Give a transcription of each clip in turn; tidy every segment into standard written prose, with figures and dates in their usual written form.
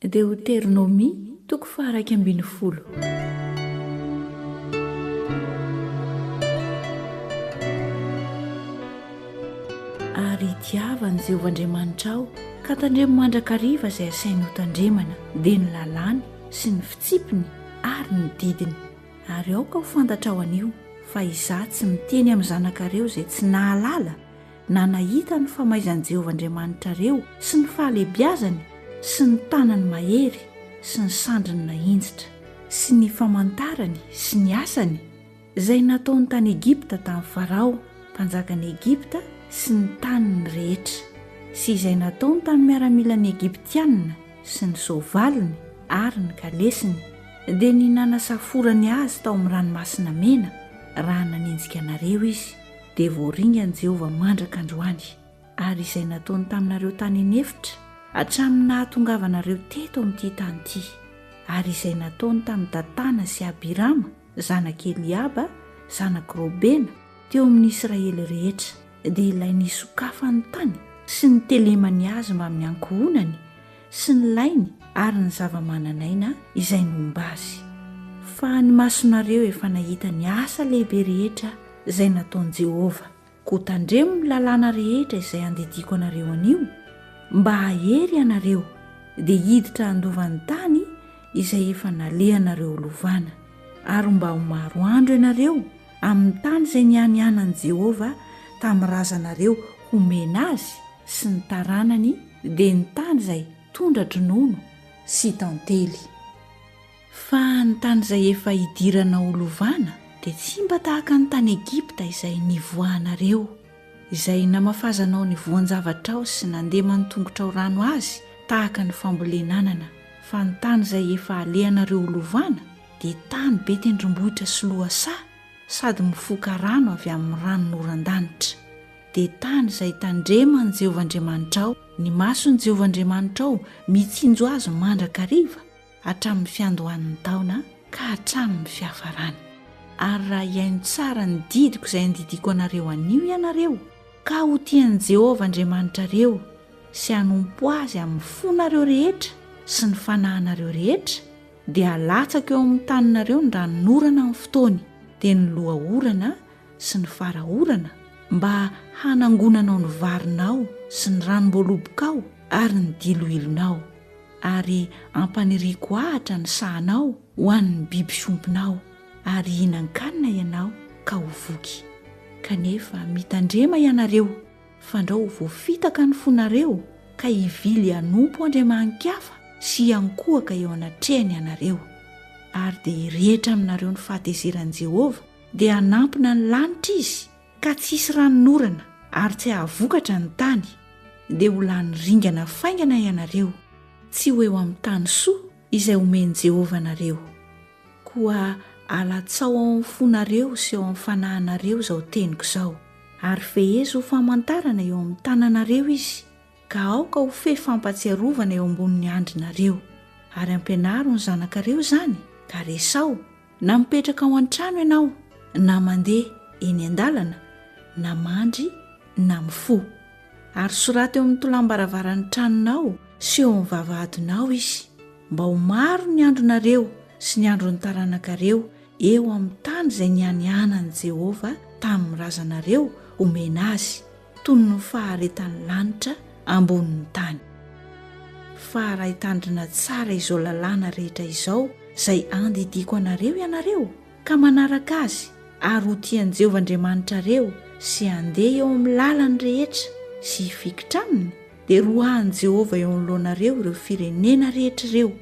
Deoteronomia toko faha-11. Ary tiava an'i Jehovah Andriamanitrao, ka tandremo mandrakariva izay asainy hotandremana, dia ny lalàny sy ny fitsipiny ary ny didiny. Ary aoka ho fantatrao anio fa Izaho tsy miteny amin'ny zanakareo izay tsy nahalala na nahita ny famaizan'i Jehovah Andriamanitrareo sy ny fahalehibiazany sy ny tanany mahery sy ny sandriny nahinjitra, sy ny famantarany sy ny asany, izay nataony tany Egypta tamin'i Farao, mpanjakan'i Egypta, sy ny taniny rehetra, sy izay nataony tamin'ny miaramilan'ny Egyptiana sy ny soavaliny ary ny kalesiny, dia ny nanasaforany azy tao amin'ny Ranomasina Mena raha nanenjika anareo izy. dia voaringan'i Jehovah mandraka androany, ary izay nataony taminareo tany an'efitra hatramin'ny nahatongavanareo teto amin'ity tany ity, ary izay nataony tamin'i Datana sy Abirama, zanak'i Eliaba, zanak'i Robena, teo amin'ny Israely rehetra, dia ilay nisokafan'ny tany sy nitelemany azy mbamin'ny ankohonany sy ny lainy ary ny zava-manan'aina izay nomba azy. Fa ny masonareo efa nahita ny asa lehibe rehetra izay nataon'i Jehovah. Koa tandremo ny lalàna rehetra izay andidiako anareo anio, mba hahery ianareo, dia hiditra handova ny tany izay efa nalehanareo ho lovana, ary mba ho maro andro ianareo amin'ny tany izay nianianan'i Jehovah tamin'ny razanareo homena azy sy ny taranany, dia ny tany izay tondra-dronono sy tantely. Fa ny tany izay efa hidiranao ho lovana dia tsy mba tahaka ny tany Egypta izay nivoahanareo, izay namafazanao ny voan-javatrao sy nandeman'ny tongotrao rano azy tahaka ny fambolen'anana, fa ny tany izay efa alehanareo ho lovana dia tany be tendrombohitra sy lohasaha sady mifoka rano avy amin'ny ranonoran-danitra, dia tany izay tandreman'i Jehovah Andriamanitrao, ny mason'i Jehovah Andriamanitrao mitsinjo azy mandrakariva, hatramin'ny fiandohan'ny taona ka hatramin'ny fiafarany. Ary raha hihaino tsara ny didiko izay andidiako anareo anio ianareo, ka ho tia an'i Jehovah Andriamanitrareo sy hanompo azy amin'ny fonareo rehetra sy ny fanahinareo rehetra, dia halatsako eo amin'ny taninareo ny ranonorana amin'ny fotoany, dia ny loha orana sy ny fara orana, mba hanangonanao ny varinao sy ny ranom-boalobokao ary ny diloilonao. Ary hampaniriako ahitra ny sahanao ho an'ny biby fiompinao, ary hihinan-kanina ianao ka ho voky. Kanefa mitandrema ianareo, fandrao ho voafitaka ny fonareo ka hivily hanompo andriamani-kafa sy hiankohoka eo anatrehany ianareo. Ary dia hirehitra aminareo ny fahatezeran'i Jehovah, dia hanampina ny lanitra izy, ka tsy hisy ranonorana ary tsy hahavokatra ny tany, dia ho lany ringana faingana ianareo, tsy ho eo amin'ny tany soa izay homen'i Jehovah anareo. Koa alatsao ao amin'ny fonareo sy ao amin'ny fanahinareo izao teniko izao, ary fehezo ho famantarana eo amin'ny tananareo izy, ka aoka ho fehy fampahatsiarovana eo ambonin'ny handrinareo. Ary ampianaro ny zanakareo izany, ka resaho, Na mipetraka ao an-trano ianao, na mandeha eny an-dalana, na mandry, na mifoha. Ary soraty eo amin'ny tolam-baravaran'ny tranonao sy eo amin'ny vavahadinao izy, mba ho maro ny andronareo sy ny andron'ny taranakareo eo amin'ny tany izay nianianan'i Jehovah tamin'ny razanareo homena azy, toy ny faharetan'ny lanitra ambonin'ny tany. Fa raha hitandrina tsara izao lalàna rehetra izao izay andidiako anareo ianareo, ka manaraka azy ary ho tia an'i Jehovah Andriamanitrareo sy handeha eo amin'ny lalany rehetra sy hifikitra aminy, dia roahin'i Jehovah eo anoloanareo ireo firenena rehetra ireo,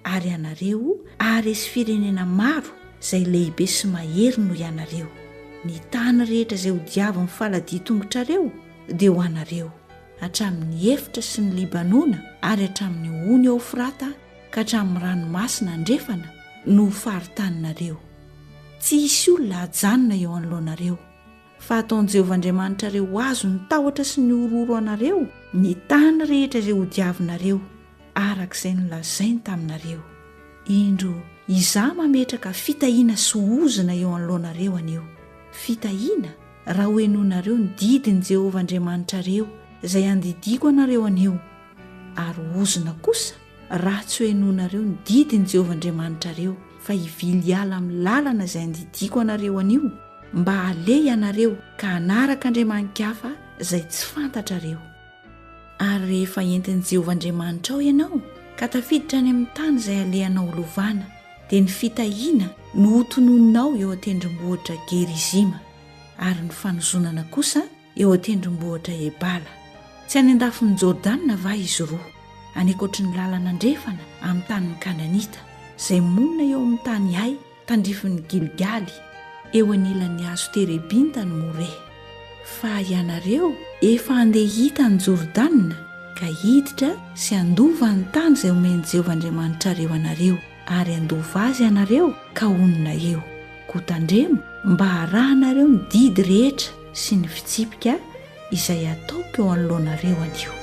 ary ianareo haharesy firenena maro izay lehibe sy mahery noho ianareo. Ny tany rehetra izay hodiavin'ny faladian-tongotrareo dia ho anareo, hatramin'ny efitra sy ny Libanona ary hatramin'ny ony Eofrata ka hatramin'ny ranomasina andrefana no ho faritaninareo. Tsy hisy olona hajanona eo anoloanareo. Fa hataon'i Jehovah Andriamanitrareo ho azon'ny tahotra sy ny horohoro anareo ny tany rehetra izay hodiavinareo, araka izay nolazainy taminareo. Indro, Izaho mametraka fitahiana sy ozona eo anoloanareo anio. Fitahiana, raha hohenoinareo ny didin'i Jehovah Andriamanitrareo izay andidiako anareo anio, ary ozona kosa, raha tsy hohenoinareo ny didin'i Jehovah Andriamanitrareo, fa hivily hiala amin'ny lalana izay andidiako anareo anio, mba haleha ianareo ka hanaraka andriamani-kafa izay tsy fantatrareo. Ary rehefa entin'i Jehovah Andriamanitrao ianao ka tafiditra any amin'ny tany izay alehanao holovana, dia ny fitahiana no hotononinao eo an-tendrombohitra Gerizima, ary ny fanozonana kosa eo an-tendrombohitra Ebala. Tsy any an-dafin'i Jordana va izy roa, any ankoatry ny lalana andrefana amin'ny tanin'ny Kananita, izay monina eo amin'ny tany Hay tandrifin'i Gilgaly, eo anilan'ny hazo terebinta ny More? Fa ianareo efa handeha hita an'i Jordana ka hiditra sy handova ny tany izay omen'i Jehovah Andriamanitrareo anareo, ary handova azy ianareo ka honina eo. Koa tandremo mba harahanareo ny didy rehetra sy ny fitsipika izay ataoko eo anoloanareo anio.